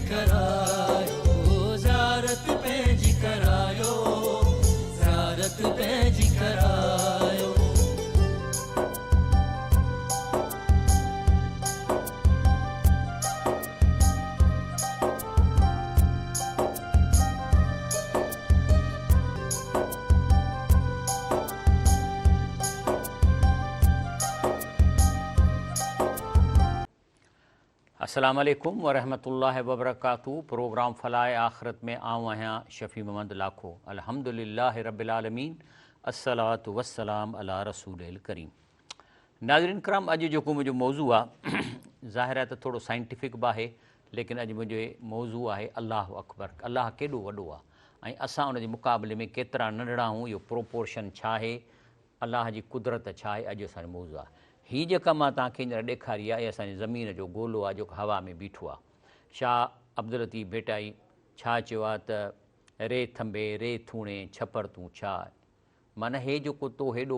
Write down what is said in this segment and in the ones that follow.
ڪرايو، زيارت پنهنجي ڪرايو، زيارت پنهنجي ڪرايو. السلام عليڪم ورحمة الله وبرڪاته پروگرام فلاح آخرت ۾ آئون آهيان شفيع محمد لاکو الحمد لله رب العالمين الصلوة والسلام علي رسول الڪريم ناظرين ڪرام اڄ جيڪو منهنجو موضوع آهي ظاهر آهي ته ٿورو سائنٽيفڪ به آهي ليڪن اڄ منهنجو موضوع آهي الله اڪبر الله ڪيڏو وڏو آهي ۽ اسان ان جي مقابلي ۾ ڪيترا ننڍڙا آهيون اهو پروپورشن ڇا آهي الله جي قدرت ڇا آهي اڄ اسان جو موضوع آهي. هي جيڪا مان توهان کي هينئر ڏيکاري آهي اها اسان جي زمين جو گولو آهي جيڪو هوا ۾ بيٺو آهي. شاهه عبداللطيف ڀٽائي ڇا چيو آهي ته ري ٿنڀي ري ٿوڻي ڇپر تون ڇا معنيٰ هي جيڪو تو هيڏو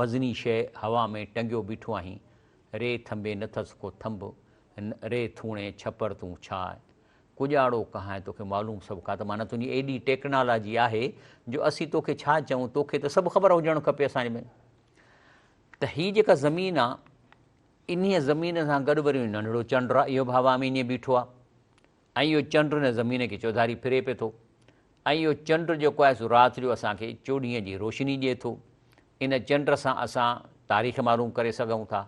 وزني شيء هوا ۾ ٽنگيو بيٺو آهين ري ٿنڀي نه ٿس ڪو ٿنڀ ري ٿوڻي ڇپر تون ڇا ڪڄاڙو ڪهائين توکي معلوم سڀ ڪا ته معنيٰ تنهنجي ايڏي ٽيڪنالاجي آهي جو اسين توکي ڇا چئون توکي ته سڀ خبر هجڻ کپي اسان جي ۾ ته هي جيڪا زمين آ انهيء زمين سان گڏ وري ننڍڙو چنڊ آ اهو به هوا ۾ ائين بيٺو آ ۽ اهو چنڊ ان زمين کي چوڌاري ڦري پئي ٿو ۽ اهو چنڊ جيڪو آهي سو رات جو اسان کي چوڏهينء جي روشني ڏئي ٿو ان چنڊ سان اسان تاريخ معلوم ڪري سگهون ٿا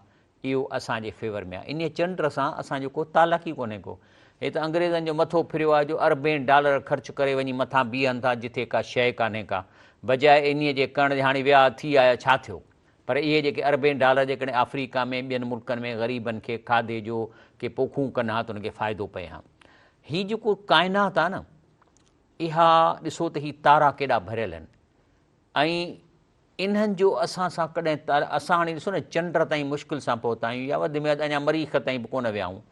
اهو اسان جي فيور ۾ آهي. انهيء چنڊ سان اسان جو ڪو تعلق ئي ڪونهي ڪو. هي ته انگريزن جو مٿو ڦريو آهي جو اربين ڊالر خرچ ڪري وڃي مٿان بيهن ٿا جٿي ڪا شيء ڪانهي ڪا. بجاء انهيء جي ڪرڻ جي هاڻي ويا ٿي آيا ڇا ٿيو؟ پر اهي جيڪي اربين ڊالر جيڪڏهن آفريڪا ۾ ٻين ملڪن ۾ غريبن کي کاڌي جو ڪي پوکون ڪن ها ته انهن کي فائدو پئي ها. هي جيڪو ڪائنات آهي نه اها ڏسو ته هي تارا ڪيڏا ڀريل آهن ۽ انهن جو اسان سان ڪڏهن تعلق، اسان هاڻي ڏسو نه چنڊ تائين مشڪل سان پهتا آهيون يا وڌ ۾ وڌ اڃا مريخ تائين به ڪونه ويا آهيون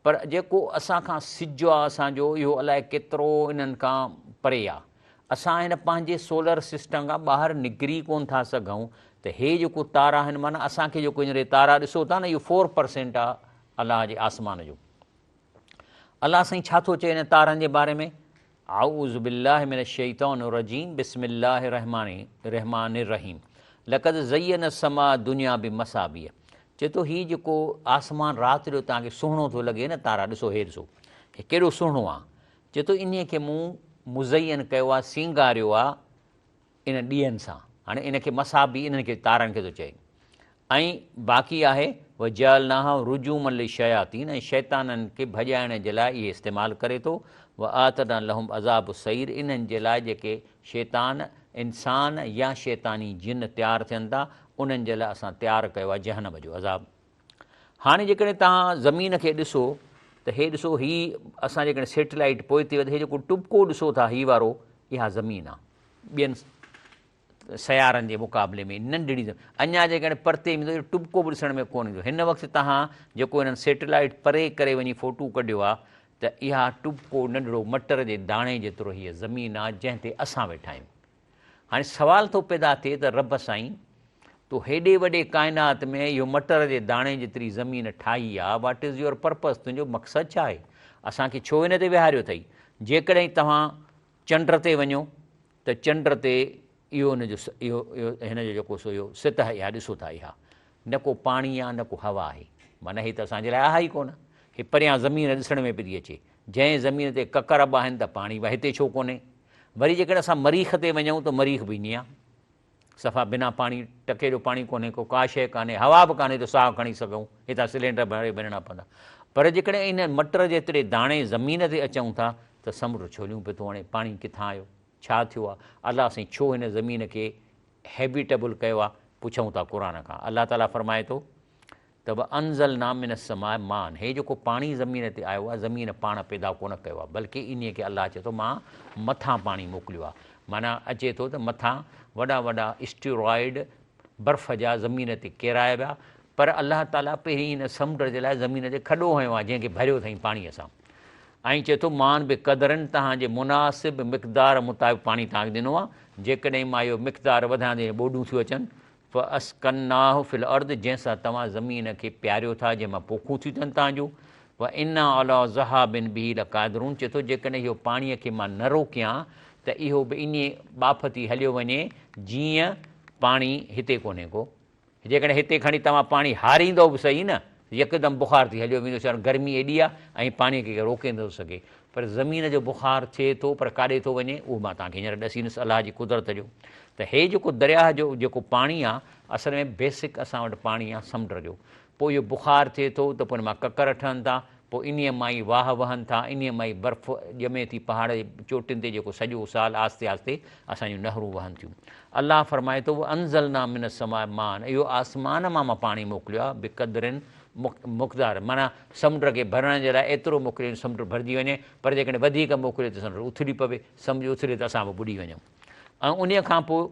پر جيڪو اسان کان سج آهي اسان جو اهو الائي ڪيترو انهن کان پري آهي. اسان هن پنهنجي سولر سسٽم کان ٻاهر نڪري ڪونه ٿا سگهون ته هي جيڪو تارا آهن معنيٰ اسان کي جيڪو هينئر تارا ڏسو ٿا نه اهو 4% آهي الله جي آسمان جو. الله سائين ڇا ٿو چئي انهن تارن جي باري ۾؟ اعوذ بالله من الشيطان الرجيم بسم الله الرحمٰن الرحيم لقد زينا السماء الدنيا بمصابيح چئي ٿو هي جيڪو آسمان رات جو توهان کي سهڻو ٿو لڳي نه تارا ڏسو هي ڏسو هي ڪيڏو سهڻو آ چئي ٿو انهي کي مون مزين ڪيو آ سينگاريو آ انهن ڏيئن سان، هاڻي ان کي مصابيح انهن کي تارن کي ٿو چئي ۽ باقي آهي وجعلناها رجوما للشياطين ۽ شيطانن کي ڀڄائڻ جي لاء اهي استعمال ڪري ٿو واعتدنا لهم عذاب السعير انهن جي لاء جيڪي شيطان انسان يا شيطاني جن تيار ٿين ٿا انهن جي لاء اسان تيار ڪيو آهي جهنم جو عذاب. هاڻي جيڪڏهن توهان زمين کي ڏسو ته هي ڏسو هي اسان جيڪڏهن سيٽلائيٽ پوئتي وڌي هي جيڪو ٽٻڪو ڏسو ٿا هي وارو اها زمين آ ٻين سيارن جي مقابلي ۾ ننڍڙي اڃا جيڪڏهن پرتي ويندو اهو ٽٻڪو به ڏسڻ ۾ ڪونه ايندو هن وقت توهان جيڪو هنن سيٽلائيٽ پري ڪري وڃي فوٽو ڪڍيو آ ته اها ٽٻڪو ننڍڙو مٽر جي داڻي جيترو هيء زمين آ جنهن تي اسان ويٺا آهيون هاڻي سوال ٿو پيدا ٿئي ته رب سائين تو هيڏي وڏي ڪائنات ۾ اهو مٽر جي داڻي جيتري زمين ٺاهي آ واٽ is your purpose تنهنجو مقصد ڇا آهي اسان کي ڇو هن تي ويهاريو اٿئي جيڪڏهن توهان چنڊ تي وڃو ته چنڊ تي اهو ان جو اهو اهو هن جو جيڪو سو اهو سطح اها ڏسو ٿا اها نه ڪو پاڻي آ نه ڪو هوا آهي معنيٰ هي ته اسان جي لاء آهي ئي ڪونه هي پريان زمين ڏسڻ ۾ پئي ٿي اچي جنهن زمين تي ڪڪر به آهن ته پاڻي به هتي ڇو ڪونهي وري جيڪڏهن اسان مريخ تي وڃون ته مريخ به ائين آهي. صفا بنا پاڻي، ٽڪي جو پاڻي ڪونهي ڪو، ڪا شيء ڪانهي، هوا به ڪانهي جو ساهه کڻي سگهون، هتان سلينڊر ڀري وڃڻا پوندا. پر جيڪڏهن ان مٽر جيتري داڻي زمين تي اچون ٿا ته سمنڊ ڇوليون پيو ٿو هڻي، پاڻي ڪٿان آيو؟ ڇا ٿيو آهي؟ الله سائين ڇو هن زمين کي Habitable ڪيو آهي؟ پڇون ٿا قرآن کان. الله تعاليٰ فرمائي ٿو. ته وانزلنا من السماء ماء هي جيڪو پاڻي زمين تي آيو آهي زمين پاڻ پيدا ڪونه ڪيو آهي بلڪه انهيء کي الله چئي ٿو مان مٿان پاڻي موڪليو آهي معنيٰ اچي ٿو ته مٿان وڏا وڏا اسٽيرائيڊ برف جا زمين تي ڪيرايا ويا پر الله تعاليٰ پهرين هن سمنڊ جي لاء زمين تي کڏو هنيو آهي جنهن کي ڀريو اٿائين پاڻيء سان ۽ چئي ٿو مان به قدرن توهان جي مناسب مقدار مطابق پاڻي توهان کي ڏنو آهي جيڪڏهن مان اهو مقدار وڌايان ته ٻوڏون ٿيون اچن فاسڪناه في الارض جنهن سان توهان زمين کي پياريو ٿا جنهن مان پوکون ٿيون ٿين توهان جون. وانا علي ذهاب به لقادرون چئي ٿو جيڪڏهن اهو پاڻيء کي مان نه روڪيان ته اهو به ائين ٻاڦ ٿي هليو وڃي جيئن پاڻي هتي ڪونهي ڪو. جيڪڏهن هتي کڻي توهان پاڻي هاريندؤ به سهي نه يڪدم بخار ٿي هليو ويندو ڇاڪاڻ گرمي ايڏي آهي ۽ پاڻيء کي ڪير روڪي نٿو سگهي. پر زمين جو بخار ٿئي ٿو پر ڪاڏي ٿو وڃي اهو مان توهان کي هينئر ڏسيندس الله جي قدرت جو ته هي جيڪو درياهه جو جيڪو پاڻي آهي اصل ۾ بيسڪ اسان وٽ پاڻي آهي سمنڊ جو پوء اهو بخار ٿئي ٿو ته پوء ان مان ڪڪر ٺهن ٿا، پوء انهيء مان ئي واهه وهن ٿا، انهيء مان ئي برف ڄمي ٿي پهاڙ جي چوٽين تي جيڪو سڄو سال آهستي آهستي اسان جون نهرون وهن ٿيون. الله فرمائي ٿو، وانزلنا من السماء ماء اهو آسمان مان مان پاڻي موڪليو آهي بقدر مقدار معنيٰ سمنڊ کي ڀرڻ جي لاء ايترو موڪليو جو سمنڊ ڀرجي وڃي پر جيڪڏهن وڌيڪ موڪليو ته سمنڊ اٿلي پوي، سمنڊ اٿلي ته اسان به ٻڏي وڃون ۽ انهيء کان پوء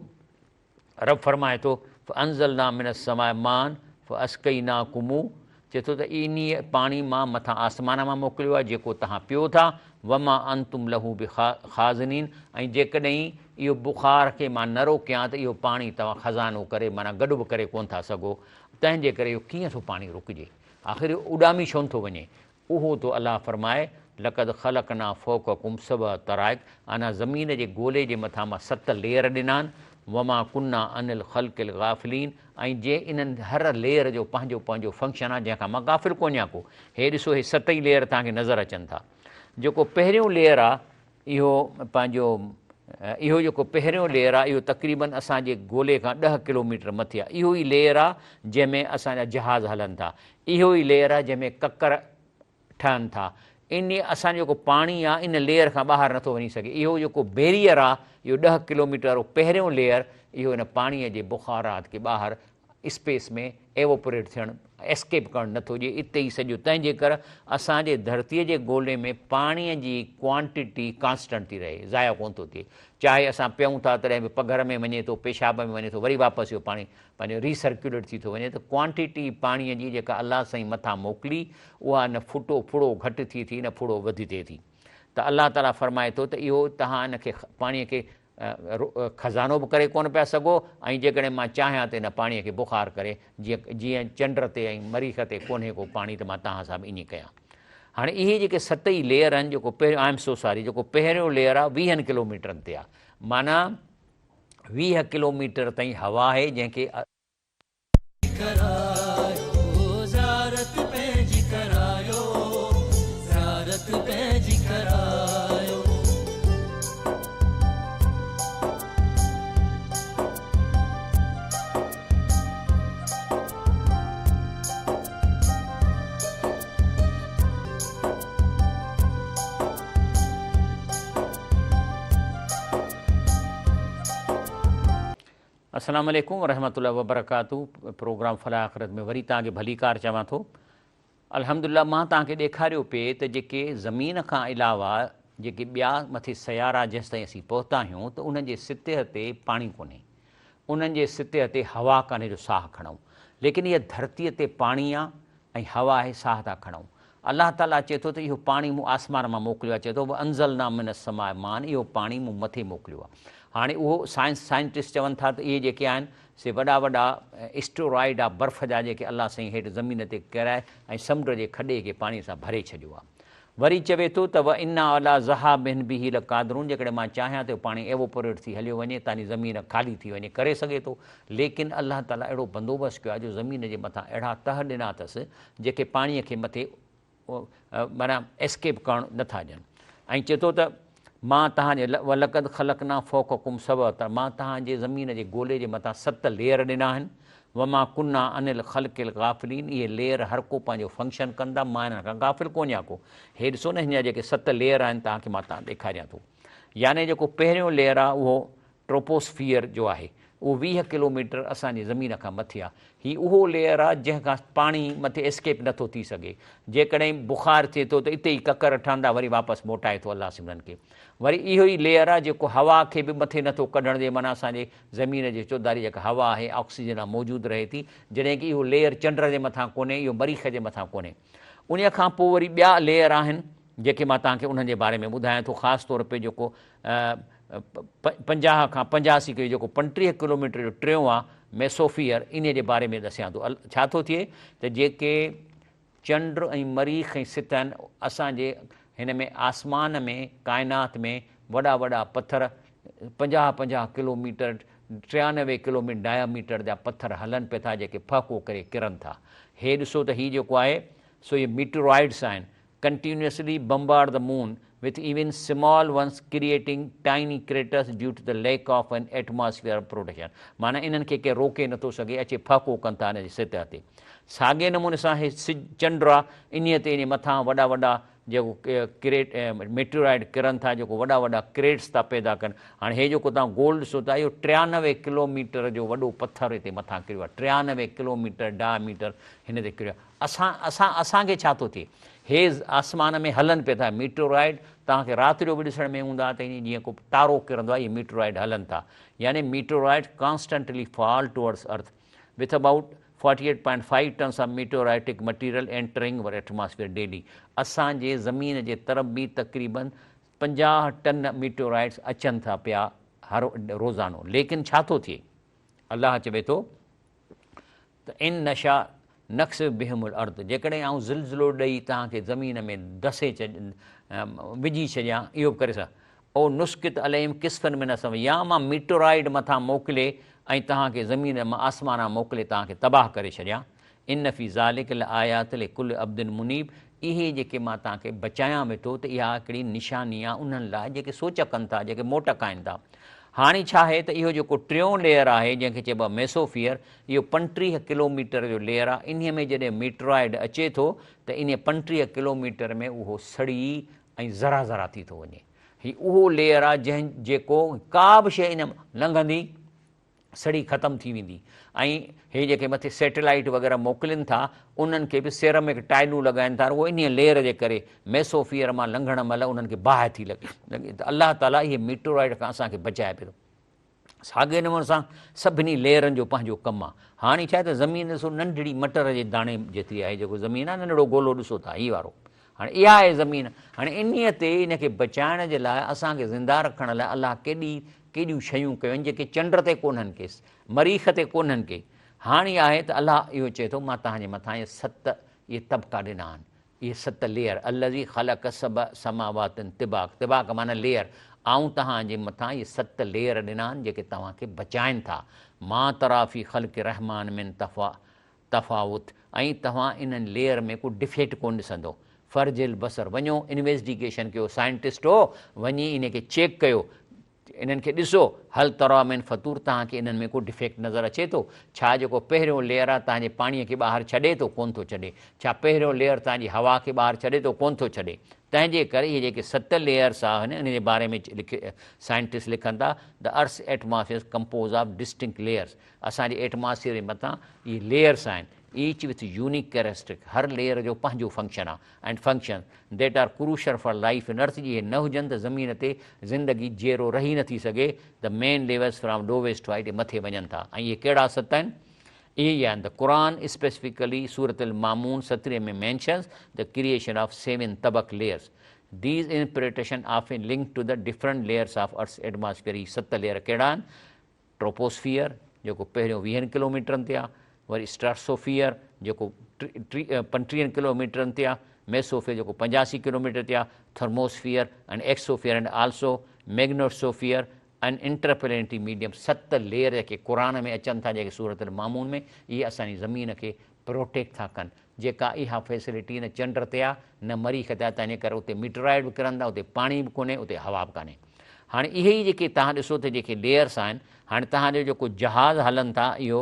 رب فرمائي ٿو، فانزلنا من السماء ماء فاسقيناڪموه چئي ٿو ته انهيء پاڻي مان مٿان آسمان مان موڪليو آهي جيڪو توهان پيو ٿا، وما انتم له بخازنين ۽ جيڪڏهن اهو بخار کي مان نه روڪيان ته اهو پاڻي توهان خزانو ڪري معنيٰ گڏ به ڪري ڪونه ٿا سگهو، تنهن جي ڪري اهو ڪيئن ٿو پاڻي رڪجي؟ آخر اهو اڏامي ڇونه ٿو وڃي؟ اهو ٿو الله فرمائي، لقد خلقنا فوقڪم سبع طرائق انا زمين جي گولي جي مٿان مان ست ليئر ڏنا آهن، وما ڪنا عن الخلق الغافلين ۽ جي انهن هر ليئر جو پنهنجو پنهنجو فنڪشن آهي جنهن کان مان غافل ڪونهيان ڪو. هي ڏسو هي ست ئي ليئر توهان کي نظر اچن ٿا. جيڪو پهريون ليئر آهي اهو پنهنجو اهو جيڪو پهريون ليئر آهي اهو تقريبن اسان جي گولي کان ڏهه ڪلوميٽر مٿي آهي. اهو ئي ليئر آهي جنهن ۾ اسان جا جهاز هلن ٿا. اهو ئي ليئر آهي جنهن ۾ ڪڪر ٺهن ٿا. ان اسان جو جيڪو پاڻي آهي ان ليئر کان ٻاهر نٿو وڃي سگهي. اهو جيڪو بيريئر آهي اهو ڏهه ڪلوميٽر وارو پهريون ليئر اهو ان پاڻيء جي بخارات کي ٻاهر اسپيس ۾ ايووپوريٽ ٿيڻ، Escape، ڪرڻ نٿو ڏئي اتي ئي سڄو تنهن جي ڪر اسان جي ڌرتيء جي گولي ۾ پاڻيء جي ڪوانٽيٽي ڪانسٽنٽ ٿي رهي ضايع ڪونه ٿو ٿئي چاهي اسان پيئون ٿا تڏهن به پگهر ۾ وڃي ٿو پيشاب ۾ وڃي ٿو وري واپس اهو پاڻي پنهنجو ري سرڪيوليٽ ٿي ٿو وڃي ته ڪوانٽيٽي پاڻيء جي جيڪا الله سائين مٿان موڪلي اها نه ڦٽو ڦڙو گهٽ ٿئي ٿي نه ڦڙو وڌ ٿئي ٿي ته الله تعاليٰ فرمائي ٿو ته اهو توهان ان کي پاڻيء کي خزانو به ڪري ڪونه پيا سگهو ۽ جيڪڏهن مان چاهيان ته ان پاڻيء کي بخار ڪري جيئن جيئن چنڊ تي ۽ مريخ تي ڪونهي ڪو پاڻي ته مان توهان سان به ائين ڪيان. هاڻي اهي جيڪي ست ئي ليئر آهن جيڪو پهريون I M سو ساري جيڪو پهريون ليئر آهي ويهن ڪلوميٽرن تي آهي معنيٰ 20 ڪلوميٽر تائين هوا آهي جنهن کي ڪرايو زيارت پنهنجي ڪرايو زيارت پنهنجي ڪرايو. السلام عليڪم ورحمة الله وبرڪاته پروگرام فلاح آخرت ۾ وري توهان کي ڀليڪار چوان ٿو الحمدلله مان توهان کي ڏيکاريو پئي ته جيڪي زمين کان علاوه جيڪي ٻيا مٿي سيارا جيستائين اسين پهتا آهيون ته انهن جي سطح تي پاڻي ڪونهي انهن جي سطح تي هوا ڪانهي جو ساهه کڻون ليڪن هيء ڌرتيء تي پاڻي آ ۽ هوا آهي ساهه ٿا کڻون. الله تعاليٰ چئي ٿو ته اهو پاڻي مون آسمان مان موڪليو آهي چئي ٿو وانزلنا من السماء ماء اهو پاڻي مون مٿي موڪليو آهي. هاڻي اهو سائنس سائنٽسٽ چون ٿا ته اهي جيڪي آهن سي وڏا وڏا اسٽورائڊ آ برف جا جيڪي الله سائين هيٺ زمين تي ڪيرائي ۽ سمنڊ جي کڏي کي پاڻي سان ڀري ڇڏيو آهي. وري چوي ٿو ته وانا علي ذهاب به لقادرون جيڪڏهن مان چاهيان ته اهو پاڻي ايووپوريٽ ٿي هليو وڃي تاني زمين خالي ٿي وڃي ڪري سگهي ٿو ليڪن الله تعالي اهڙو بندوبست ڪيو آهي جو زمين جي مٿان اهڙا تهه ڏنا اٿس جيڪي پاڻي کي مٿي معنيٰ اسڪيپ ڪرڻ نه ٿا ڏين ۽ چئي ٿو ته مان توهان جي ولقد خلقنا فوقڪم سبع مان توهان جي زمين جي گولي جي مٿان ست ليئر ڏنا آهن وما ڪنا عن الخلق الغافلين اهي ليئر هر ڪو پنهنجو فنڪشن ڪن ٿا مان انهن کان غافل ڪونهيان ڪو. هي ڏسو نه هن جا جيڪي ست ليئر آهن توهان کي مان تان ڏيکاريان ٿو. يعني جيڪو پهريون ليئر آهي اهو ٽروپوسفيئر جو آهي اهو 20 ڪلوميٽر اسان جي زمين کان مٿي آهي. هي اهو ليئر آهي جنهن کان پاڻي مٿي اسڪيپ نٿو ٿي سگهي. جيڪڏهن بخار ٿئي ٿو ته اتي ئي ڪڪر ٺهندا وري واپس موٽائي ٿو الله سائين انهن کي. وري اهو ئي ليئر آهي جيڪو هوا کي به مٿي نٿو ڪڍڻ ڏئي معنيٰ اسان جي زمين جي چوڌاري جيڪا هوا آهي آڪسيجن آهي موجود رهي ٿي جڏهن ڪي اهو ليئر چنڊ جي مٿان ڪونهي اهو مريخ جي مٿان ڪونهي انهي کان پوء وري ٻيا ليئر آهن جيڪي مان توهان کي انهن جي باري ۾ ٻڌايان ٿو خاص طور پي جيڪو 50 کان 85 ڪي جيڪو 35 ڪلوميٽر جو ٽيون آهي ميسوفيئر انهي جي باري ۾ ڏسيان ٿو ڇا ٿو ٿئي ته جيڪي چنڊ ۽ مريخ ۽ ستن اسان جي هن ۾ آسمان ۾ ڪائنات ۾ وڏا وڏا پٿر پنجاهه پنجاهه ڪلوميٽر 93 ڪلوميٽر ڊاياميٽر جا پٿر هلن پيا ٿا جيڪي ڦهڪو ڪري ڪرن ٿا. هي ڏسو ته هي جيڪو آهي سو اهي ميٽورائڊس آهن continuously bombard the moon with even small ones creating tiny craters due to the lack of an atmosphere of protection معنيٰ انهن کي ڪير روڪي نٿو سگهي اچي ڦهڪو ڪن ٿا ان جي سطح تي. ساڳئي نموني سان هي سج چنڊ آ انهيء تي انهيء مٿان وڏا وڏا جيڪو ڪريٽ ميٽيورائيڊ ڪرن ٿا جيڪو وڏا وڏا ڪريٽس ٿا پيدا ڪن. هاڻي هي جيڪو توهان گول ڏسو ٿا اهو 93 ڪلوميٽر جو وڏو پٿر هتي مٿان ڪريو آ 93 ڪلوميٽر ڊاء ميٽر هن تي ڪريو آ. اسان اسان اسان کي ڇا ٿو ٿئي؟ هي آسمان ۾ هلن پيا ٿا ميٽيورائيڊ توهان کي رات جو به ڏسڻ ۾ اوندا ته ائين جيئن ڪو تارو ڪرندو آهي اهي ميٽيورائيڊ هلن ٿا يعني meteorite constantly fall towards earth with about 48.5 tons of meteoritic material entering our atmosphere daily اسان جي زمين جي طرف به تقريبن 50 ٽن ميٽيورائيڊس اچن ٿا پيا هر روزانو ليڪن ڇا ٿو ٿئي؟ الله چوي ٿو ته ان نشاء نخسف بهم الارض جيڪڏهن آئون زلزلو ڏئي توهان کي زمين ۾ دسي وجهي ڇڏيان اهو به ڪري سگهان او نسقط عليهم ڪسفا من السماء يا مان ميٽورائيڊ مٿان موڪلي ۽ توهان کي زمين مان آسمان مان موڪلي توهان کي تباهه ڪري ڇڏيان ان في ذلک لآيات لڪل عبد منيب اهي جيڪي مان توهان کي بچايان ويٺو ته اها هڪڙي نشاني آهي انهن لاء جيڪي سوچ ڪن ٿا جيڪي موٽ کائن ٿا. هاڻي ڇا آهي ته اهو جيڪو ٽيون ليئر آهي جنهن کي چئبو آهي ميسوفيئر اهو 35 ڪلوميٽر جو ليئر آهي انهي ۾ جڏهن ميٽرائيڊ اچي ٿو ته انهي 35 ڪلوميٽر ۾ اهو سڙي ۽ ذرا ذرا ٿي ٿو وڃي. هي اهو ليئر آهي جنهن جيڪو ڪا به شيء ان لنگهندي سڙي ختم ٿي ويندي ۽ هي جيڪي مٿي سيٽلائيٽ وغيره موڪلين ٿا انهن کي به سيرامڪ ٽائلون لڳائين ٿا رڳو انهيء ليئر جي ڪري ميسوفيئر مان لنگهڻ مهل انهن کي باهه ٿي لڳي ته الله تعاليٰ اهي ميٽورائيڊ کان اسان کي بچائي پيو ٿو. ساڳئي نموني سان سڀني ليئرن جو پنهنجو ڪم آهي. هاڻي ڇا آهي ته زمين ڏسو ننڍڙي مٽر جي داڻي جيتري آهي جيڪو زمين آهي ننڍڙو گولو ڏسو ٿا هي وارو هاڻي اها آهي زمين، هاڻي انهيء تي ان کي بچائڻ جي لاء اسان کي زنده رکڻ لاء الله ڪيڏي ڪيڏيون شيون ڪيون آهن جيڪي چنڊ تي ڪونهن ڪي، مريخ تي ڪونهن ڪي. هاڻي آهي ته الله اهو چئي ٿو مان توهان جي مٿان اهي ست اهي طبقا ڏنا آهن، اهي ست ليئر، الذي خلق سبع سماوات طباق، طباق معنيٰ ليئر، آئون توهان جي مٿان اهي ست ليئر ڏنا آهن جيڪي توهان کي بچائن ٿا، ما تريٰ في خلق الرحمان من تفا تفاوت ۽ توهان انهن ليئر ۾ ڪو ڊفيڪٽ ڪونه ڏسندو. فرج البصر وڃو انويسٽيگيشن ڪيو سائنٽسٽ هو وڃي انهي کي چيڪ ڪيو انهن کي ڏسو هل ترا من فطور توهان کي انهن ۾ ڪو ڊفيڪٽ نظر اچي ٿو ڇا جيڪو پهريون ليئر آهي توهان جي پاڻي کي ٻاهر ڇڏي ٿو ڪونه ٿو ڇڏي ڇا پهريون ليئر توهان جي هوا کي ٻاهر ڇڏي ٿو ڪونه ٿو ڇڏي تنهن جي ڪري اهي جيڪي ست ليئرس آهن انهن جي باري ۾ سائنٽسٽ لکن ٿا the earth's atmosphere compose of distinct layers اسان جي ايٽماسفيئر جي مٿان اهي ليئرس آهن ايچ وٿ يونيڪ ڪيريسٽرڪ هر ليئر جو پنهنجو فنڪشن آهي and function that are crucial for life in earth جي اهي نه هجن ته زمين تي زندگي جيئرو رهي نه ٿي سگهي the main levels from lowest to high مٿي وڃن ٿا ۽ اهي ڪهڙا ست آهن اهي ئي آهن ته قرآن اسپيسفڪلي سورة المامون سترهين ۾ mentions the creation of seven طبق layers these interpretation of link to the different layers of earth's atmosphere هي ست ليئر ڪهڙا آهن ٽروپوسفيئر، جيڪو پهريون ويهن ڪلوميٽرن تي آهي، وري اسٽراسوفيئر، جيڪو پنٽيهن ڪلوميٽرن تي آهي، ميسوفيئر، جيڪو 85 ڪلوميٽر تي آهي، thermosphere ۽ exosphere and also magnetosphere ۽ interplanetary medium ست ليئر جيڪي قرآن ۾ اچن ٿا جيڪي سورة المامون ۾ اهي اسان جي زمين کي پروٽيڪٽ ٿا ڪن جيڪا اها فيسلٽي نه چنڊ تي آ نه مريخ تي آ تنهنجي ڪري اتي ميٽرائيڊ به ڪرن ٿا اتي پاڻي به ڪونهي اتي هوا به ڪانهي هاڻي اهي ئي جيڪي توهان ڏسو ته جيڪي ليئرس آهن هاڻي توهان جو جيڪو جهاز هلن ٿا اهو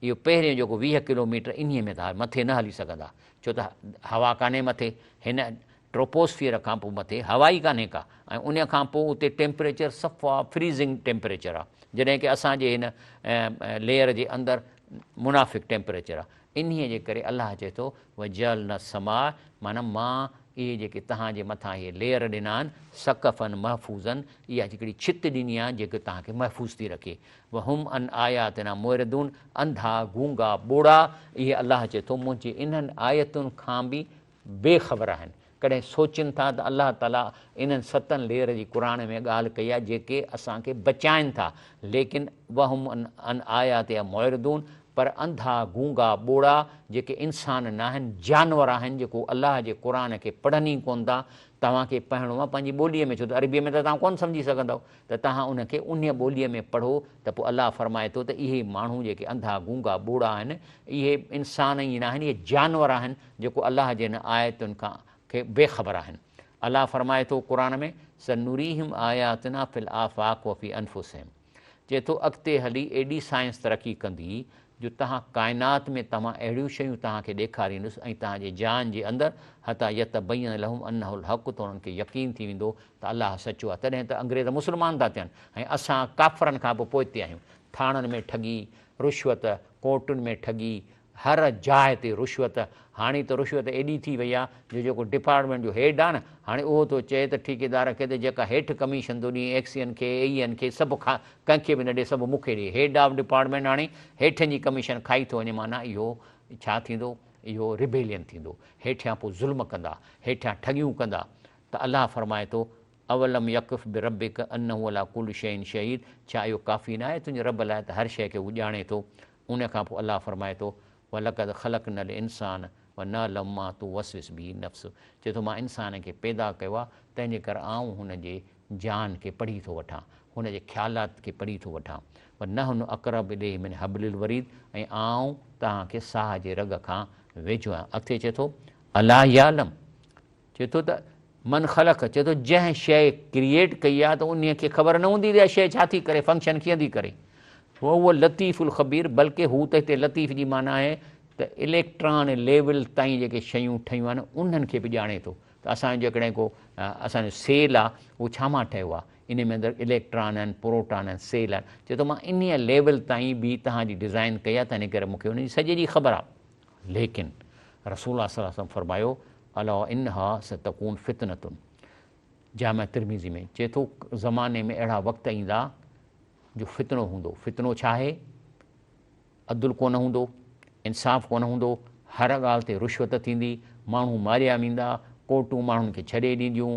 اهو پهريون جيڪو 20 ڪلوميٽر انهي ۾ ٿا مٿي نه هلي سگهندا ڇو ته هوا ڪانهي مٿي هن ٽروپوسفيئر کان پوء مٿي هوا ئي ڪانهي ڪا ۽ ان کان پوء اتي ٽيمپريچر صفا فريزنگ ٽيمپريچر آ جڏهن ڪي اسان جي هن ليئر جي اندر منافق ٽيمپريچر آ انهيء جي ڪري الله چئي ٿو، وجعلنا السماء معنيٰ مان اهي جيڪي توهان جي مٿان اهي ليئر ڏنا آهن، سقفا محفوظا اها هڪڙي ڇت ڏني آهي جيڪو توهان کي محفوظ ٿي رکي. وهم عن آياتنا معرضون انڌا، گونگا، ٻوڙا اهي الله چئي ٿو منهنجي انهن آيتن کان به بي خبر آهن. ڪڏهن سوچين ٿا ته الله تعاليٰ انهن ستن ليئر جي قرآن ۾ ڳالهه ڪئي آهي جيڪي اسان کي بچائين ٿا ليڪن وهم عن آياتها معرضون پر انڌا، گونگا، ٻوڙا جيڪي انسان ناهن جانور آهن جيڪو الله جي قرآن کي پڙهن ئي ڪونه ٿا، توهان کي پڙهڻو آهي پنهنجي ٻوليء ۾ ڇو ته عربيء ۾ ته توهان ڪونه سمجهي سگهندؤ ته توهان ان کي انهيء ٻوليء ۾ پڙهو ته پوء الله فرمائي ٿو ته اهي ماڻهو جيڪي انڌا، گونگا، ٻوڙا آهن اهي انسان ئي ناهن اهي جانور آهن جيڪو الله جي هن آيتن کان کي بي خبر آهن. الله فرمائي ٿو قرآن ۾ سنريهم آياتنا في الآفاق وفي انفسهم چئي ٿو اڳتي هلي ايڏي سائنس ترقي ڪندي جو توهان ڪائنات ۾ توهان اهڙيون شيون توهان کي ڏيکاريندس ۽ توهان جي جان جي اندر حتي يتبين لهم انه الحق ته انهن کي يقين ٿي ويندو ته الله سچو آهي تڏهن ته انگريز مسلمان ٿا ٿين ۽ اسان ڪافرن کان به پوئتي آهيون ٿاڻن ۾ ٺڳي رشوت ڪورٽن ۾ ٺڳي هر جاء تي رشوت، هاڻي ته رشوت ايڏي ٿي وئي آ جو جيڪو ڊپارٽمينٽ جو هيڊ آ نه هاڻي اهو ٿو چئي ته ٺيڪيدار کي ته جيڪا هيٺ ڪميشن ٿو ڏين ايڪسين کي اي اين کي سڀ کا ڪنهن کي به نه ڏي سڀ مون کي ڏي هيڊ آف ڊپارٽمينٽ هاڻي هيٺين جي ڪميشن کائي ٿو وڃي معنيٰ اهو ڇا ٿيندو اهو ربيلين ٿيندو هيٺيان پوء ظلم ڪندا هيٺيان ٺڳيون ڪندا ته الله فرمائي ٿو اولم يڪف بربک انه علي ڪل شيء شهيد ڇا اهو ڪافي ناهي تنهنجي رب لاء ته هر شيء کي هو ڄاڻي ٿو ان کان پوء الله فرمائي ٿو، ولقد خلقنا الانسان ونعلم ما توسوس به نفسه چئي ٿو مان انسان کي پيدا ڪيو آهي تنهن جي ڪري آئون هن جي جان کي پڙهي ٿو وٺان، هن جي خيالات کي پڙهي ٿو وٺان. ونحن اقرب اليه من حبل الوريد ۽ آئون توهان کي ساهه جي رڳ کان ويجهو آهيان. اڳتي چئي ٿو، الا يعلم چئي ٿو ته من خلق چئي ٿو جنهن شيء ڪريئيٽ ڪئي آهي ته انهيء کي خبر نه هوندي ته اها شيء ڇا ٿي ڪري فنڪشن ڪيئن ٿي ڪري وهو اللطيف الخبير بلڪه هو ته هتي لطيف جي معنيٰ آهي ته اليڪٽران ليول تائين جيڪي شيون ٺهيون آهن انهن کي به ڄاڻي ٿو ته اسان جو جيڪڏهن ڪو اسان جو سيل آهي اهو ڇا مان ٺهيو آهي ان ۾ اندر اليڪٽران آهن پروٽان آهن سيل آهن چئي ٿو مان انهيء ليول تائين به توهان جي ڊزائن ڪئي آهي تنهن ڪري مون کي ان جي سڄي جي خبر آهي ليڪن رسول الله صلي الله عليه وسلم فرمايو، الا انها ستڪون فتنة جامع ترمذي ۾ چئي ٿو زماني ۾ اهڙا وقت ايندا جو فتنو هوندو، فتنو ڇا آهي؟ عدل ڪونه هوندو، انصاف ڪونه هوندو، هر ڳالهه تي رشوت ٿيندي، ماڻهو ماريا ويندا، ڪورٽون ماڻهن کي ڇڏي ڏينديون،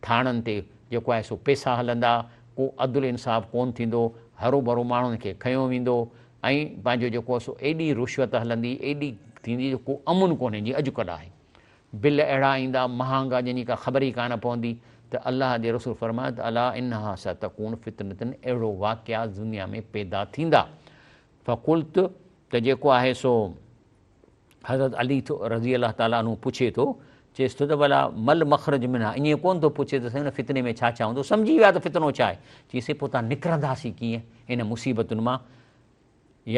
ٿاڻن تي جيڪو آهي سو پيسا هلندا، ڪو عدل انصاف ڪونه ٿيندو، هروڀرو ماڻهن کي کنيو ويندو، ۽ پنهنجو جيڪو سو ايڏي رشوت هلندي ايڏي ٿيندي جو ڪو امن ڪونهي جيئن اڄ ڪلهه آهي بل اهڙا ايندا مهانگا جنهن جي ڪا خبر ئي ڪانه پوندي ته الله جي رسول فرمايو ته الا انها ستڪون فتنة اهڙو واقعا دنيا ۾ پيدا ٿيندا فقلت ته جيڪو آهي سو حضرت علي ٿو رضي الله تعالٰي عنه پڇي ٿو، چيس ٿو ته ڀلا مل مخرج منها ائين ڪونه ٿو پڇي ته سائين ان فتني ۾ ڇا ڇا هوندو، سمجهي ويا ته فتنو ڇا آهي، چيس پوء تان نڪرنداسين ڪيئن ان مصيبتن مان،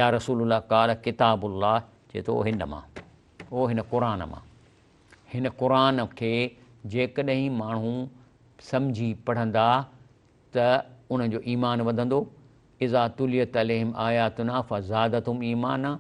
يا رسول الله قال ڪتاب الله چئي ٿو هن مان، او هن قرآن مان، هن قرآن کي جيڪڏهن ماڻهو سمجهي پڙهندا ته انهن جو ايمان وڌندو، اذا تليت عليهم آياتنا فزادتهم ايمانا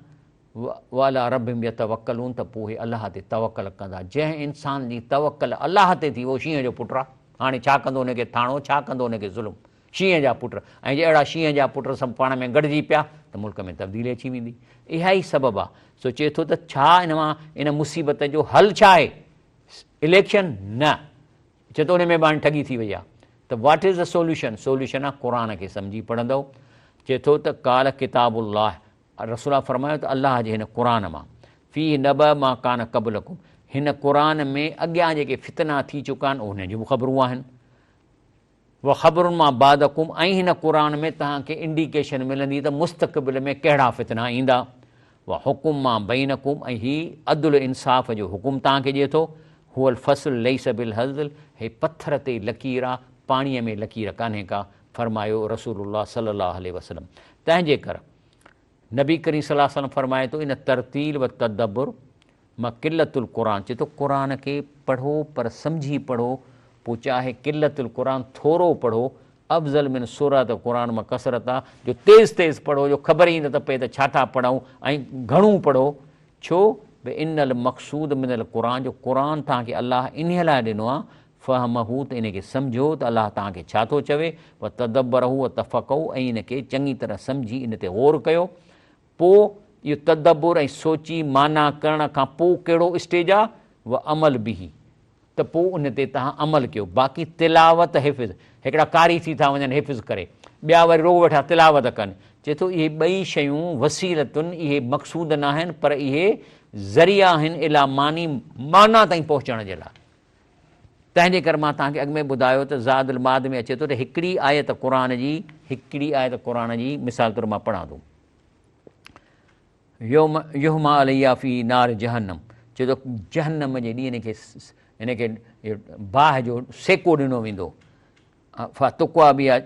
وعلي ربهم يتوڪلون ته پوء اهي الله تي توڪل ڪندا، جنهن انسان جي توڪل الله تي ٿي اهو شينهن جو پٽ آهي، هاڻي ڇا ڪندو ان کي ٿاڻو، ڇا ڪندو ان کي ظلم، شينهن جا پٽ ۽ جي اهڙا شينهن جا پٽ سڀ پاڻ ۾ گڏجي پيا ته ملڪ ۾ تبديلي اچي ويندي، اها ئي سبب آهي، سو چئي ٿو ته ڇا ان مان ان مصيبت جو حل ڇا آهي؟ اليڪشن؟ نه. چئي ٿو ان ۾ به هاڻي ٺڳي ٿي وئي آهي ته what is the solution solution آهي قرآن کي سمجهي پڙهندؤ چئي ٿو ته قال ڪتاب الله رسول الله فرمايو ته الله جي هن قرآن مان فيه نبأ ما ڪان قبلڪم هن قرآن ۾ اڳيان جيڪي فتنا ٿي چڪا آهن انهن جون به خبرون آهن وخبر ما بعدڪم ۽ هن قرآن ۾ توهان کي انڊيڪيشن ملندي ته مستقبل ۾ ڪهڙا فتنا ايندا وحڪم ما بينڪم ۽ هي عدل انصاف جو حڪم توهان کي ڏئي ٿو هو الفصل ليس بالهزل هي پٿر تي لڪير آ پاڻيء ۾ لڪير ڪانهي ڪا فرمايو رسول الله صلي الله عليه وسلم تنهن جي ڪر نبي ڪريم صلي الله عليه وسلم فرمائي ٿو ان ترتيل و تدبر مان قلت القرآن چئي ٿو قرآن کي پڙهو پر سمجهي پڙهو پوء چاهي قلت القرآن ٿورو پڙهو افضل من سرعت القرآن مان ڪثرت آ جو تيز تيز پڙهو جو خبر ئي نه ته پئي ته ڇا ٿا پڙهون ۽ گهڻو پڙهو ڇو به ان المقصود من القرآن جو قرآن توهان کي الله انهي لاء ڏنو آ فهمه ته ان کي سمجهو ته الله توهان کي ڇا ٿو چوي وتدبره وتفقهه ۽ ان کي چڱي طرح سمجهي ان تي غور ڪيو پوء اهو تدبر ۽ سوچي معنيٰ ڪرڻ کان پوء ڪهڙو اسٽيج آ؟ وعمل به. ته پوء ان تي توهان عمل ڪيو باقي تلاوت حفظ هڪڙا قاري ٿي ٿا وڃن حفظ ڪري ٻيا وري رڳو ويٺا تلاوت ڪن چئي ٿو اهي ٻئي شيون وسيلتن اهي مقصود ناهن پر اهي ذريعا آهن اليٰ معني معنيٰ تائين پهچڻ جي لاء تنهن جي ڪري مان توهان کي اڳ ۾ ٻڌايو ته زاد المعاد ۾ اچي ٿو ته هڪڙي آيت قرآن جي هڪڙي آيت قرآن جي مثال طور مان پڙهان ٿو يوم يحما عليها في نار جهنم چئي ٿو جهنم جي ڏينهن کي هن کي باهه جو سيڪو ڏنو ويندو فتقوا بها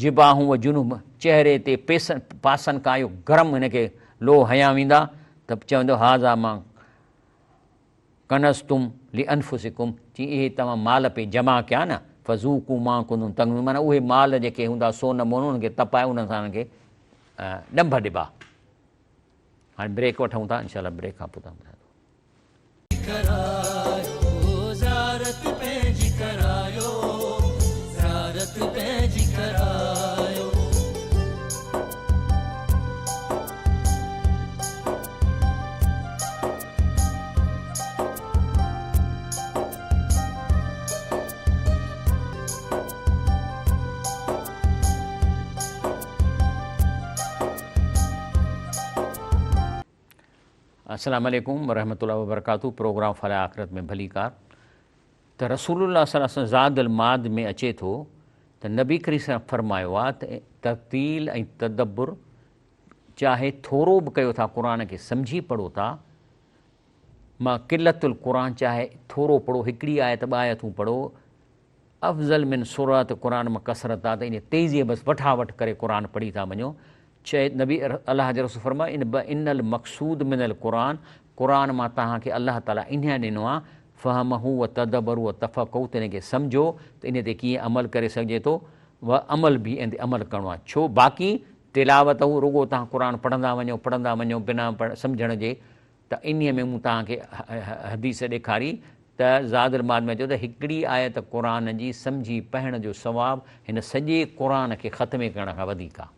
جباههم و جنوب چهري تي پيسن پاسن کان اهو گرم هن کي لوهه هنيا ويندا ته چوندو هذا ما ڪنزتم لانفسڪم چي اهي توهان مال پئي جمع ڪيا نه فذوقوا ما ڪنتم تڪنزون معنيٰ اهي مال جيڪي هوندا سون مون انهن کي تپائي انهن سان انهن کي ڏنڀ ڏبا. هاڻي بريڪ وٺون ٿا انشاء الله بريڪ کان پوء توهان ٻڌايان ٿو. ڪرايو زيارت پنهنجي ڪرايو زيارت پنهنجي ڪرايو. السلام عليڪم ورحمة الله وبرڪاته پروگرام فلاح آخرت ۾ ڀليڪار ته رسول الله صلي الله عليه وسلم زاد المعاد ۾ اچي ٿو ته نبي ڪريم صلي الله فرمايو آ ته ترتيل ۽ تدبر چاهي ٿورو به ڪيو ٿا قرآن کي سمجهي پڙهو ٿا ما قلت القرآن چاهي ٿورو پڙهو هڪڙي آيت ٻه آيتون پڙهو افضل من سرعت قرآن مان ڪثرت آ ته ان تيزي بس وٺا وٺ ڪري قرآن پڙهي ٿا وڃو چئي نبي الله جي رسول فرمايو ان ان المقصود من القرآن قرآن مان توهان کي الله تعالي انهيء ڏنو آ فهمه و تدبر و تفقه ته ان کي سمجهو ته ان تي ڪيئن عمل ڪري سگهجي ٿو و عمل به ان تي عمل ڪرڻو آ ڇو باقي تلاوته رڳو توهان قرآن پڙهندا وڃو پڙهندا وڃو بنا سمجهڻ جي ته انهيء ۾ مون توهان کي حديث ڏيکاري ته زاد المعاد ۾ اچيو ته هڪڙي آيت قرآن جي سمجهي پڙهڻ جو ثواب هن سڄي قرآن کي ختمي ڪرڻ کان وڌيڪ آهي.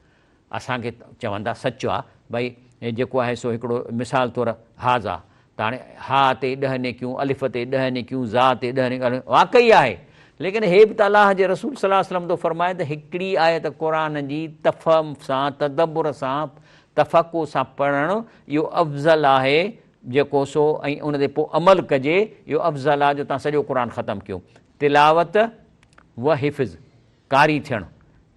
اسان کي چوندا سچ آ ڀئي جيڪو آهي سو هڪڙو مثال طور هذا ته هاڻي ها تي ڏهه نيڪيون، الف تي ڏهه نيڪيون، ذا تي ڏهه نيڪيون واقعي آهي ليڪن هي به ته الله جي رسول صلي الله عليه وسلم ٿو فرمائي ته هڪڙي آيت قرآن جي تفهم سان تدبر سان تفقه سان پڙهڻ اهو افضل آهي جيڪو سو ۽ ان تي پوء عمل ڪجي اهو افضل آهي جو توهان سڄو قرآن ختم ڪيو تلاوت و حفظ قاري ٿيڻ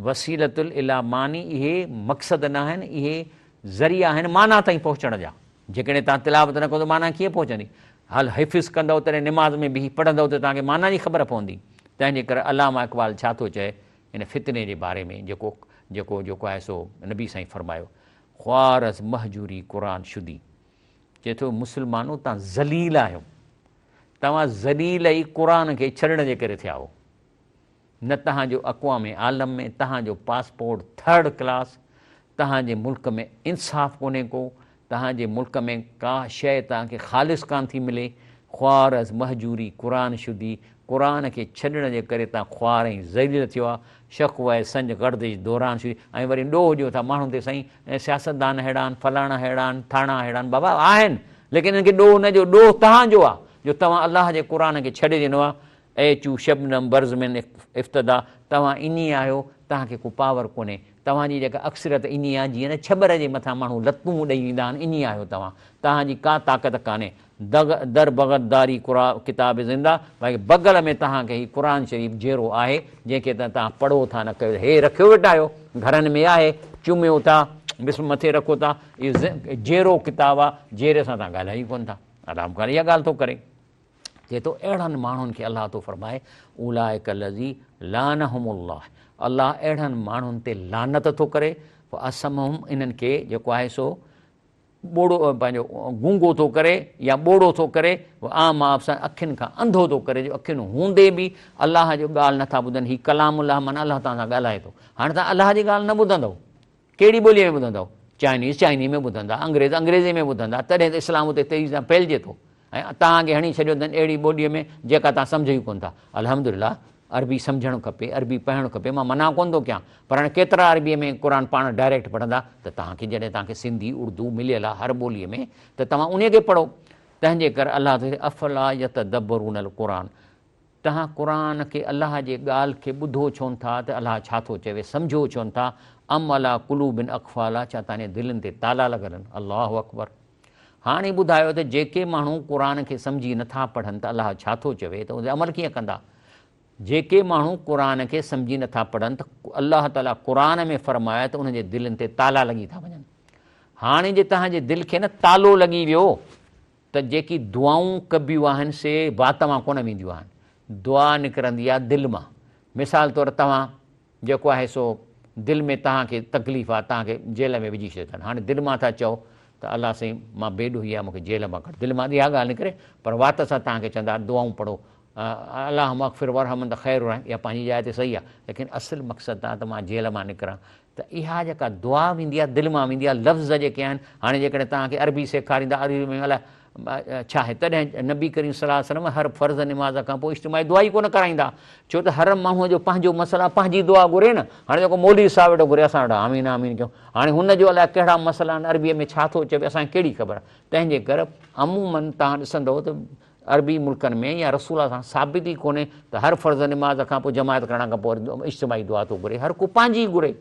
وسيلة الي معني اهي مقصد ناهن اهي ذريعا آهن معنيٰ تائين پهچڻ جا جيڪڏهن توهان تلاوت نه ڪندو معنيٰ ڪيئن پهچندي هل حفظ ڪندؤ تڏهن نماز ۾ بيهي پڙهندؤ ته توهان کي معنيٰ جي خبر پوندي تنهن جي ڪري علامه اقبال ڇا ٿو چئي ان فتني جي باري ۾ جيڪو جيڪو جيڪو آهي سو نبي سائين فرمايو خوار از مهجوري قرآن شدي چئي ٿو مسلمانو توهان ذليل آهيو توهان ذليل ئي قرآن کي ڇڏڻ جي ڪري ٿيا آهو نه توهان جو اقوام عالم ۾ توهان جو پاسپورٽ ٿرڊ ڪلاس، توهان جي ملڪ ۾ انصاف ڪونهي ڪو، توهان جي ملڪ ۾ ڪا شيء توهان کي خالص ڪانه ٿي ملي، خوار از مهجوري قرآن شدي، قرآن کي ڇڏڻ جي ڪري توهان خوار ۽ ذليل ٿيو آ، شڪوه سنج گردش دوران شدي ۽ وري ڏوهه ڏيو ٿا ماڻهن تي سائين سياستدان اهڙا آهن، فلاڻا اهڙا آهن، ٿاڻا اهڙا آهن، بابا آهن ليڪن انهن کي ڏوهه نه ڏيو، ڏوهه توهان جو آ جو توهان الله جي قرآن کي ڇڏي ڏنو آ، اي چو شبنم برز من افتدا، توهان انهي آهيو، توهان کي ڪو پاور ڪونهي، توهان جي جيڪا اڪثريت انهي آهي، جيئن نه ڇٻر جي مٿان ماڻهو لتون ڏئي ويندا آهن، انهي آهيو توهان، توهان جي ڪا طاقت ڪانهي، دغ در بغداري قرآ ڪتاب زنده، باقي بغل ۾ توهان کي هي قرآن شريف جيئرو آهي، جنهن کي ته توهان پڙهو ٿا نه ڪيو، هي رکيو ويٺا آهيو، گهرن ۾ آهي، چميو ٿا، بسم مٿي رکو ٿا، اهو جيئرو ڪتاب آهي، جيئري سان توهان ڳالهايو ئي ڪونه ٿا، الله اها ڳالهه ٿو ڪري. چئي ٿو اهڙن ماڻهن کي الله ٿو فرمائي اولئک الذي لعنهم الله الله اهڙن ماڻهن تي لعنت ٿو ڪري فاصمهم انهن کي جيڪو آهي سو ٻوڙو پنهنجو گونگو ٿو ڪري يا ٻوڙو ٿو ڪري عام ابصار اکين کان انڌو ٿو ڪري جو اکين هوندي به الله جو ڳالهه نٿا ٻڌن هي ڪلام الله معنيٰ الله توهان سان ڳالهائي ٿو هاڻي توهان الله جي ڳالهه نه ٻڌندؤ ڪهڙي ٻوليء ۾ ٻڌندؤ؟ چائنيز چائني ۾ ٻڌندا، انگريز انگريزي ۾ ٻڌندا، تڏهن ته اسلام اتي تيزي سان ڦهلجي ٿو ۽ توهان کي هڻي ڇڏيو اٿن اهڙي ٻوليء ۾ جيڪا توهان سمجهو ئي ڪونه ٿا. الحمدلله عربي سمجهڻ کپي، عربي پڙهڻ کپي، مان منع ڪونه ٿو ڪيان پر هاڻي ڪيترا عربيء ۾ قرآن پاڻ ڊائريڪٽ پڙهندا ته توهان کي جڏهن توهان کي سنڌي اردو مليل آهي هر ٻوليء ۾ ته توهان انهيء کي پڙهو. تنهن جي ڪري الله ٿو چئي افلا يتدبرون القرآن. توهان قرآن کي الله جي ڳالهه کي ٻڌو ڇونه ٿا ته الله ڇا ٿو چوي، سمجهو ڇونه ٿا، ام عليٰ قلوب اقفالها ڇا توهان جي دلين تي تالا لڳل آهن؟ الله اڪبر! هاڻي ٻڌايو ته جيڪي ماڻهو قرآن کي سمجهي نٿا پڙهن ته الله ڇا ٿو چوي ته ان تي عمل ڪيئن ڪندا؟ جيڪي ماڻهو قرآن کي سمجهي نٿا پڙهن ته الله تعاليٰ قرآن ۾ فرمايو ته انهن جي دلين تي تالا لڳي ٿا وڃن. هاڻي جي توهان جي دل کي نه تالو لڳي ويو ته جيڪي دعائون ڪبيون آهن سي وات مان ڪونه وينديون آهن. دعا نڪرندي آهي دل مان. مثال طور توهان جيڪو آهي سو دل ۾ توهان کي تڪليف آهي توهان کي جيل ۾ وجهي ڇڏيو اٿن هاڻي دل مان ٿا چئو ته الله سائين مان بي ڏوهي آهيان مون کي جيل مان ڪڍ دل مان اها ڳالهه نڪري پر وات سان توهان کي چوندا دعائون پڙهو اللهم اغفر وارحم انت خير الراحمين اها پنهنجي جاء تي صحيح آهي ليڪن اصل مقصد آهي ته مان جيل مان نڪران ته اها جيڪا دعا ويندي آهي دل مان ويندي آهي لفظ جيڪي آهن هاڻي جيڪڏهن توهان کي عربي سيکاريندا عربي ۾ الائي ڇا آهي تڏهن نبي ڪريم صلي الله عليه وسلم هر فرض نماز کان پوء اجتماعي دعا ئي ڪونه ڪرائيندا ڇو ته هر ماڻهوء جو پنهنجو مسئلا پنهنجي دعا گهري نه هاڻي جيڪو مولوي صاحب ويٺو گهري اسان وٽ آمين آمين ڪيون هاڻي هن جو الائي ڪهڙا مسئلا آهن عربيء ۾ ڇا ٿو چوي اسان کي ڪهڙي خبر تنهن جي ڪري عموماً توهان ڏسندؤ ته عربي ملڪن ۾ يا رسول الله سان ثابت ئي ڪونهي ته هر فرض نماز کان پوء جماعت ڪرڻ کان پوء اجتماعي دعا ٿو گهري هر ڪو پنهنجي گهري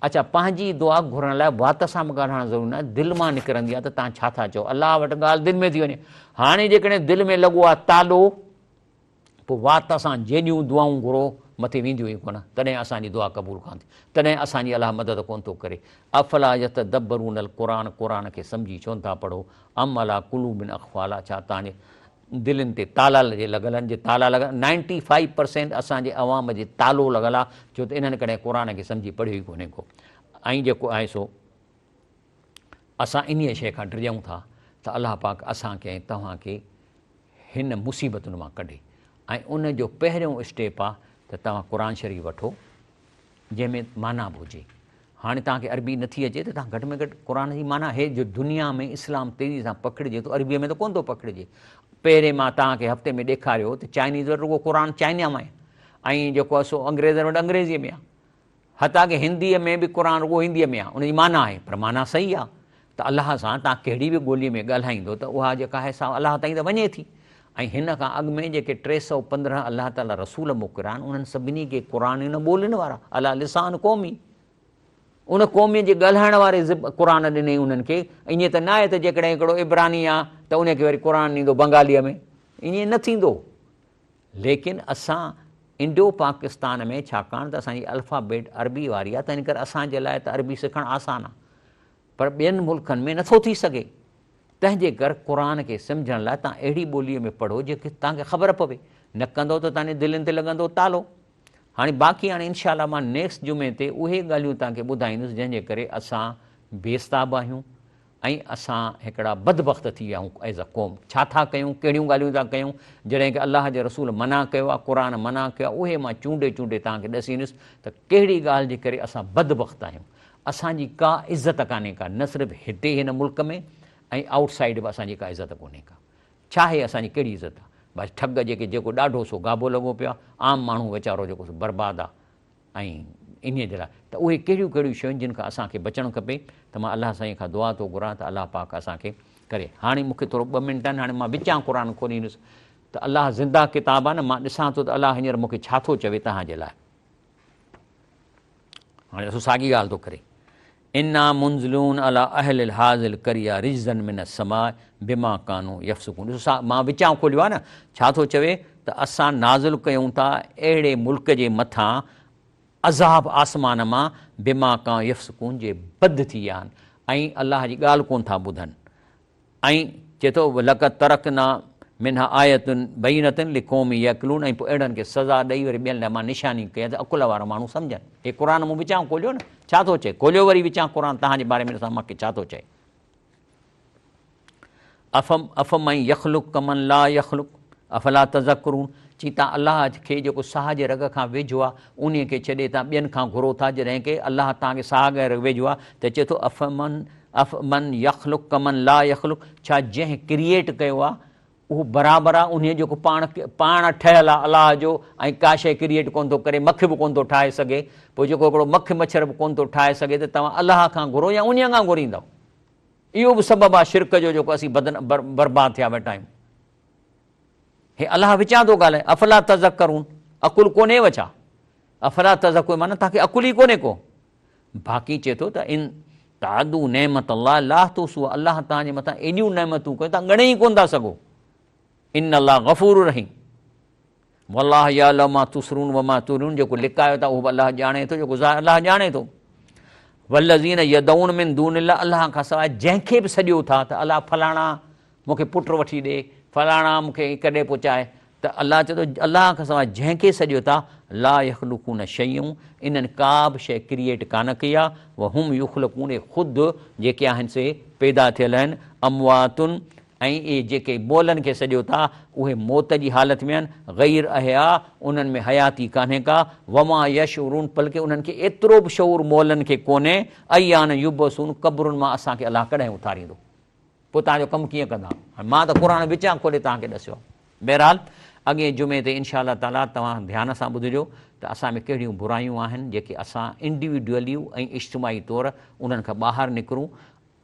اڇا پنهنجي دعا گهرڻ لاء وات سان به ڳالهائڻ ضروري ناهي دل مان نڪرندي آهي ته توهان ڇا ٿا چئو الله وٽ ڳالهه دل ۾ ٿي وڃي هاڻي جيڪڏهن دل ۾ لڳو آهي تالو پوء وات سان جيڏيون دعائون گهرو مٿي وينديون ئي ڪونه تڏهن اسان جي دعا قبول ڪانه ٿي تڏهن اسان جي الله مدد ڪونه ٿو ڪري افلا يتدبرون القرآن قرآن کي سمجهي ڇونه ٿا پڙهو ام علی قلوب اقفالها ڇا توهان جي دلين تي تالا جي لڳل آهن جي تالا لڳل نائنٽي فائيو پرسينٽ اسان جي عوام جي تالو لڳل آهي ڇو ته انهن ڪڏهن قرآن کي سمجهي پڙهيو ئي ڪونهي ڪو ۽ جيڪو آهي سو اسان انهيء شيء کان ڊڄون ٿا ته الله پاڪ اسان کي ۽ توهان کي هن مصيبتن مان ڪڍي ۽ ان جو پهريون اسٽيپ آهي ته توهان قرآن شريف وٺو جنهن ۾ معنيٰ به هجي. هاڻي توهان کي عربي نٿي اچي ته توهان گهٽ ۾ گهٽ قرآن جي معنيٰ هي جو دنيا ۾ اسلام تيزي سان پکڙجي ٿو عربيء ۾ ته ڪونه ٿو پکڙجي. پهرين مان توهان کي هفتي ۾ ڏيکاريو ته چائنيز وٽ رڳو قرآن چائنا ۾ آهي ۽ جيڪو آهي سو انگريزن وٽ انگريزيء ۾ آهي. حتيٰ ڪه هنديء ۾ به قرآن رڳو هنديء ۾ آهي ان جي معنيٰ آهي پر معنيٰ صحيح آهي ته الله سان توهان ڪهڙي به ٻوليء ۾ ڳالهائيندو ته اها جيڪا آهي سا الله تائين ته وڃي ٿي ۽ هن کان اڳ ۾ جيڪي 315 الله تعاليٰ رسول موڪليا آهن انهن سڀني کي قرآن ان ٻولين وارا عليٰ لسان قومي ان قومي جي ڳالهائڻ واري قرآن ڏنئي انهن کي ائين ته ناهي ته جيڪڏهن هڪڙو عبراني آ ته ان کي وري قرآن ڏيندو بنگاليء ۾ ائين نه ٿيندو ليڪن اسان انڊو پاڪستان ۾ ڇاڪاڻ ته اسان جي الفابيٽ عربي واري آ تنهن ڪري اسان جي لاء ته عربي سکڻ آسان آ پر ٻين ملڪن ۾ نٿو ٿي سگهي. تنهن جي ڪر قرآن کي سمجهڻ لاء توهان اهڙي ٻوليء ۾ پڙهو جيڪي توهان کي خبر پوي. نه ڪندؤ ته توهان جي دلين تي لڳندو تالو. هاڻي باقي هاڻي انشاء الله مان نيڪسٽ جمعي تي اهي ڳالهيون توهان کي ٻڌائيندس جنهن جي ڪري اسان بيستاب آهيون ۽ اسان هڪڙا بدبخت ٿي ويا آهيون ايز ا قوم. ڇا ٿا ڪيون، ڪهڙيون ڳالهيون ٿا ڪيون، جڏهن ڪه الله جي رسول منع ڪيو آهي، قرآن منع ڪيو آهي، اهي مان چونڊي چونڊي توهان کي ڏسيندس ته ڪهڙي ڳالهه جي ڪري اسان بدبخت آهيون. اسان جي ڪا عزت ڪانهي ڪا نه صرف هتي هن ملڪ ۾ ۽ آئوٽ سائيڊ به اسان جي ڪا عزت ڪونهي ڪا ڇا آهي اسان جي ڪهڙي عزت آ بس ٺڳ جيڪي جيڪو ڏاڍو سو گابو لڳو پيو آ عام ماڻهو ويچارو جيڪو سو برباد آ ۽ انهي جي لاء ته اهي ڪهڙيون ڪهڙيون شيون جن کان اسان کي بچڻ کپي ته مان الله سائين کان دعا ٿو گهران ته الله پاڪ اسان کي ڪري هاڻي مون کي ٿورو ٻه منٽ آهن هاڻي مان وچان قرآن کوليندس ته الله زنده ڪتاب آ نه مان ڏسان ٿو ته الله هينئر مون کي ڇا ٿو چوي توهان جي لاء هاڻي ڏسو ساڳي ڳالهه ٿو ڪري انا منزلون علي اهل هذه القريه رجزا من السماء بما كانوا يفسقون ڏسو مان وچان کوليو آهي نه ڇا ٿو چوي ته اسان نازل ڪيون ٿا اهڙي ملڪ جي مٿان عذاب آسمان مان بما ڪانوا يفسقون جي بد ٿي ويا آهن ۽ الله جي ڳالهه ڪون ٿا ٻڌن ۽ چئي ٿو، لقد ترڪنا منها آية بينة لقوم يعقلون ۽ پوء اهڙن کي سزا ڏئي وري ٻين لاء مان نشاني ڪئي ته عقل وارا ماڻهو سمجهن. هي قرآن مون وچان کوليو نه، ڇا ٿو چئي؟ کوليو وري وچان قرآن توهان جي باري ۾ ڏسان مان کي ڇا ٿو چئي. افمن يخلق ڪمن لا يخلق افلا تذڪرون چي تان الله کي جيڪو ساهه جي رڳ کان ويجهو آهي انهي کي ڇڏي تان ٻين کان گهرو ٿا جڏهن ڪي الله تان کي ساهه جي رڳ ويجهو آهي ته چئي ٿو افمن افمن يخلق ڪمن لا يخلق ڇا جنهن ڪريئيٽ ڪيو آهي اهو برابر آهي انهي جيڪو پاڻ پاڻ ٺهيل آهي الله جو ۽ ڪا شيء ڪريئيٽ ڪونه ٿو ڪري مک به ڪونه ٿو ٺاهي سگهي پوء جيڪو هڪڙو مک مڇر به ڪونه ٿو ٺاهي سگهي ته توهان الله کان گهرو يا انهي کان گهريندؤ اهو به سبب آهي شرڪ جو جيڪو اسين برباد ٿيا ويٺا آهيون. هي الله وچان ٿو ڳالهائي، افلا تذڪرون، عقل ڪونهيو ڇا؟ افلا تذڪرون معنيٰ توهان کي عقل ئي ڪونهي ڪو. باقي چئي ٿو ته ان تعدوا نعمت الله لا تحصوها، الله توهان جي مٿان ايڏيون نعمتون ڪيون توهان ڳڻي ئي ڪونه ٿا سگهو. ان الله غفور رحيم. والله يعلم ما تسرون وما تعلنون، جيڪو لڪايو ٿا اهو به الله ڄاڻي ٿو، جيڪو ظاهر الله ڄاڻي ٿو. والذين يدعون من دون الله، الله کان سواء جنهن کي به سڏيو ٿا ته الله فلاڻا مون کي پٽ وٺي ڏي، فلاڻا مون کي ڪڏي پهچائي، ته الله چئي ٿو الله کان سواء جنهن کي سڏيو ٿا، لا يخلقون شيئا، انهن ڪا به شيء ڪريئيٽ ڪانه ڪئي آهي، وهم يخلقون، اهي خود جيڪي آهن سي پيدا ٿيل آهن، اموات، ۽ اهي جيڪي مئلن کي سڏيو ٿا اهي موت جي حالت ۾ آهن، غير احياء، انهن ۾ حياتي ڪانهي ڪا، وما يشعرون، بلڪه انهن کي ايترو به شعور مئلن کي ڪونهي، ايان يبعثون، قبرن مان اسان کي الله ڪڏهن اٿاريندو؟ پوء توهان جو ڪم ڪيئن ڪندا؟ هاڻي مان ته قرآن وچان کولي توهان کي ڏسيو آهي. بهرحال اڳئين جمعي تي انشاء الله تعاليٰ توهان ڌيان سان ٻڌجو ته اسان ۾ ڪهڙيون برايون آهن جيڪي اسان انڊيوڊيولي ۽ اجتماعي طور انهن کان ٻاهر نڪرون.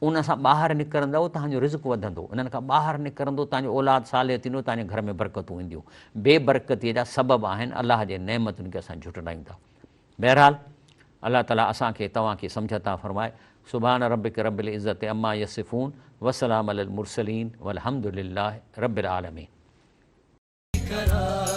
ان سان ٻاهر نڪرندؤ توهان جو رزق وڌندو، انهن کان ٻاهر نڪرندو توهان جو اولاد صالح ٿيندو، توهان جي گهر ۾ برڪتون اينديون. بي برڪتيء جا سبب آهن الله جي نعمتن کي اسان جهٽلايون ٿا. بهرحال الله تعالي اسان کي توهان کي سمجهه عطا فرمائي. سبحان ربک رب العزت عما يصفون وسلام علي المرسلين والحمد لله رب العالمين. ڪرايو.